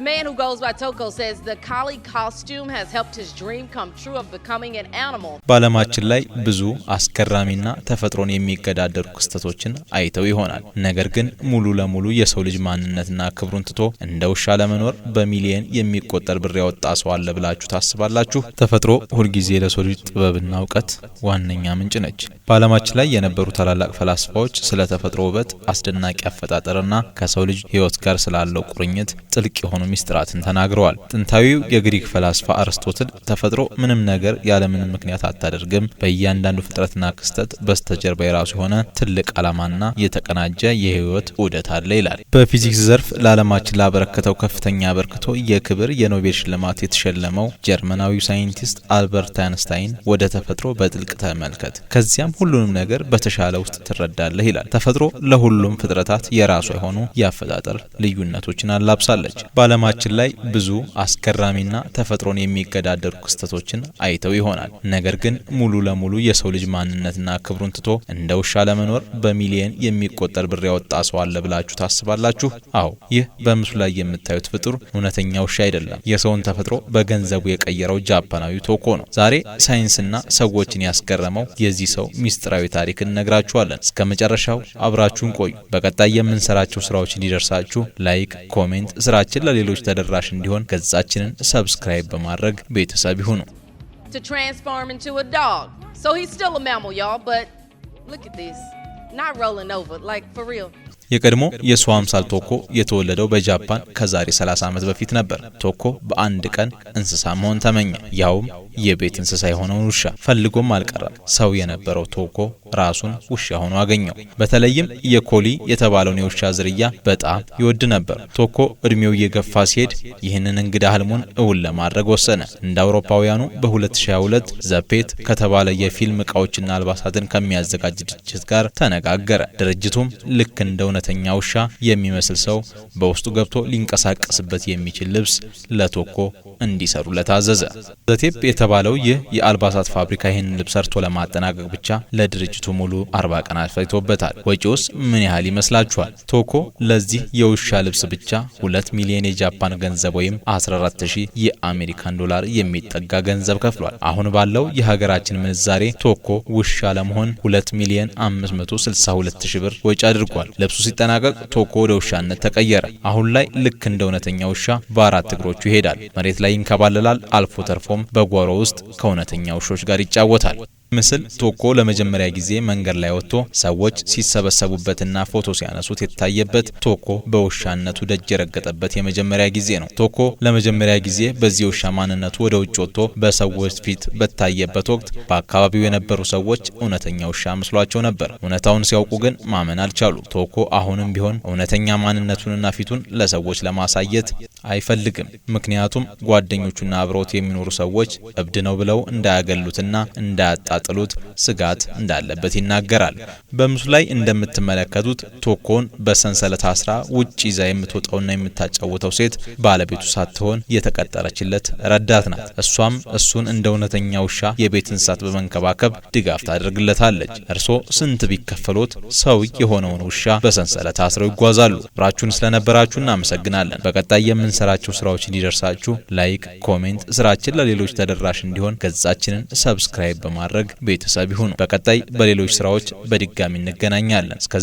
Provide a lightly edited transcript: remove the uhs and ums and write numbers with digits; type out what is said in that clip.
The man who goes by Toko says the collie costume has helped his dream come true of becoming an animal. በዓለማችን ላይ ብዙ አስገራሚና ተፈጥሮን የሚገዳደሩ ክስተቶችን አይተው ይሆናል። ነገር ግን ሙሉ ለሙሉ የሰው ልጅ ማንነትና ክብሩን ትቶ እንደ ውሻ ለመኖር በሚሊየን የሚቆጠር ብር ያወጣ ሰው አለ ብላችሁ ታስባላችሁ? ተፈጥሮ ሁልጊዜ ለሰው ልጅ ጥበብና እውቀት ዋነኛ ምንጭ ነች። በዓለማችን ላይ የነበሩ ታላላቅ ፈላስፋዎች ስለ ተፈጥሮ ውበት፣ አስደናቂ አፈጣጠርና ከሰው ልጅ ሕይወት ጋር ስላለው ቁርኝት ጥልቅ የሆኑ ሚስጥራትን ተናግረዋል። ጥንታዊው የግሪክ ፈላስፋ አርስቶትል ተፈጥሮ ምንም ነገር ያለምንም ምክንያት አታደርግም፣ በእያንዳንዱ ፍጥረትና ክስተት በስተጀርባ የራሱ የሆነ ትልቅ ዓላማና የተቀናጀ የህይወት ዑደት አለ ይላል። በፊዚክስ ዘርፍ ለዓለማችን ላበረከተው ከፍተኛ አበርክቶ የክብር የኖቤል ሽልማት የተሸለመው ጀርመናዊው ሳይንቲስት አልበርት አይንስታይን ወደ ተፈጥሮ በጥልቅ ተመልከት፣ ከዚያም ሁሉንም ነገር በተሻለ ውስጥ ትረዳለህ ይላል። ተፈጥሮ ለሁሉም ፍጥረታት የራሷ የሆኑ የአፈጣጠር ልዩነቶችን አላብሳለች። በዓለማችን ላይ ብዙ አስገራሚና ተፈጥሮን የሚገዳደሩ ክስተቶችን አይተው ይሆናል። ነገር ግን ሙሉ ለሙሉ የሰው ልጅ ማንነትና ክብሩን ትቶ እንደ ውሻ ለመኖር በሚሊየን የሚቆጠር ብር ያወጣ ሰው አለ ብላችሁ ታስባላችሁ? አዎ፣ ይህ በምስሉ ላይ የምታዩት ፍጡር እውነተኛ ውሻ አይደለም። የሰውን ተፈጥሮ በገንዘቡ የቀየረው ጃፓናዊ ቶኮ ነው። ዛሬ ሳይንስና ሰዎችን ያስገረመው የዚህ ሰው ሚስጥራዊ ታሪክ እንነግራችኋለን። እስከ መጨረሻው አብራችሁን ቆዩ። በቀጣይ የምንሰራቸው ስራዎች እንዲደርሳችሁ like፣ comment፣ ስራችን ለሌሎች ተደራሽ እንዲሆን ገጻችንን subscribe በማድረግ ቤተሰብ ይሁኑ። To transform into a dog. So he's still a mammal, y'all, but look at this. Not rolling over, like, for real. የቀድሞ የሰው አምሳል ቶኮ የተወለደው በጃፓን ከዛሬ 30 ዓመት በፊት ነበር። ቶኮ በአንድ ቀን እንስሳ መሆን ተመኘ። ያውም የቤት እንስሳ የሆነውን ውሻ። ፈልጎም አልቀረም። ሰው የነበረው ቶኮ ራሱን ውሻ ሆኖ አገኘው። በተለይም የኮሊ የተባለውን የውሻ ዝርያ በጣም ይወድ ነበር። ቶኮ እድሜው እየገፋ ሲሄድ ይህንን እንግዳ ህልሙን እውን ለማድረግ ወሰነ። እንደ አውሮፓውያኑ በ2022 ዘፔት ከተባለ የፊልም እቃዎችና አልባሳትን ከሚያዘጋጅ ድርጅት ጋር ተነጋገረ። ድርጅቱም ልክ እንደ እውነተኛ ውሻ የሚመስል ሰው በውስጡ ገብቶ ሊንቀሳቀስበት የሚችል ልብስ ለቶኮ እንዲሰሩለት አዘዘ። ዘቴፕ የተባለው ይህ የአልባሳት ፋብሪካ ይህንን ልብስ ሰርቶ ለማጠናቀቅ ብቻ ለድርጅቱ ሙሉ 40 ቀናት ፈጅቶበታል። ወጪውስ ምን ያህል ይመስላችኋል? ቶኮ ለዚህ የውሻ ልብስ ብቻ 2 ሚሊዮን የጃፓን ገንዘብ ወይም 14,000 የአሜሪካን ዶላር የሚጠጋ ገንዘብ ከፍሏል። አሁን ባለው የሀገራችን ምንዛሬ ቶኮ ውሻ ለመሆን 2 ሚሊዮን 562 ሺህ ብር ወጪ አድርጓል። ልብሱ ሲጠናቀቅ ቶኮ ወደ ውሻነት ተቀየረ። አሁን ላይ ልክ እንደ እውነተኛ ውሻ በአራት እግሮቹ ይሄዳል፣ መሬት ላይ ይንከባለላል፣ አልፎ ተርፎም በጓሮ ውስጥ ከእውነተኛ ውሾች ጋር ይጫወታል። ምስል ቶኮ ለመጀመሪያ ጊዜ መንገድ ላይ ወጥቶ ሰዎች ሲሰበሰቡበትና ፎቶ ሲያነሱት የታየበት፣ ቶኮ በውሻነቱ ደጅ የረገጠበት የመጀመሪያ ጊዜ ነው። ቶኮ ለመጀመሪያ ጊዜ በዚህ የውሻ ማንነቱ ወደ ውጭ ወጥቶ በሰዎች ፊት በታየበት ወቅት በአካባቢው የነበሩ ሰዎች እውነተኛ ውሻ መስሏቸው ነበር። እውነታውን ሲያውቁ ግን ማመን አልቻሉ። ቶኮ አሁንም ቢሆን እውነተኛ ማንነቱንና ፊቱን ለሰዎች ለማሳየት አይፈልግም። ምክንያቱም ጓደኞቹና አብረውት የሚኖሩ ሰዎች እብድ ነው ብለው እንዳያገሉትና እንዳያጣጥሉት ስጋት እንዳለበት ይናገራል። በምስሉ ላይ እንደምትመለከቱት ቶኮን በሰንሰለት አስራ ውጭ ይዛ የምትወጣውና የምታጫውተው ሴት ባለቤቱ ሳትሆን የተቀጠረችለት ረዳት ናት። እሷም እሱን እንደ እውነተኛ ውሻ የቤት እንስሳት በመንከባከብ ድጋፍ ታደርግለታለች። እርሶ ስንት ቢከፈሎት ሰው የሆነውን ውሻ በሰንሰለት አስረው ይጓዛሉ? አብራችሁን ስለነበራችሁ እናመሰግናለን። በቀጣይ የምንሰራቸው ስራዎች እንዲደርሳችሁ like፣ comment፣ ስራችን ለሌሎች ተደራሽ እንዲሆን ገጻችንን subscribe በማድረግ ቤተሰብ ይሁኑ። በቀጣይ በሌሎች ስራዎች በድጋሚ እንገናኛለን። እስከ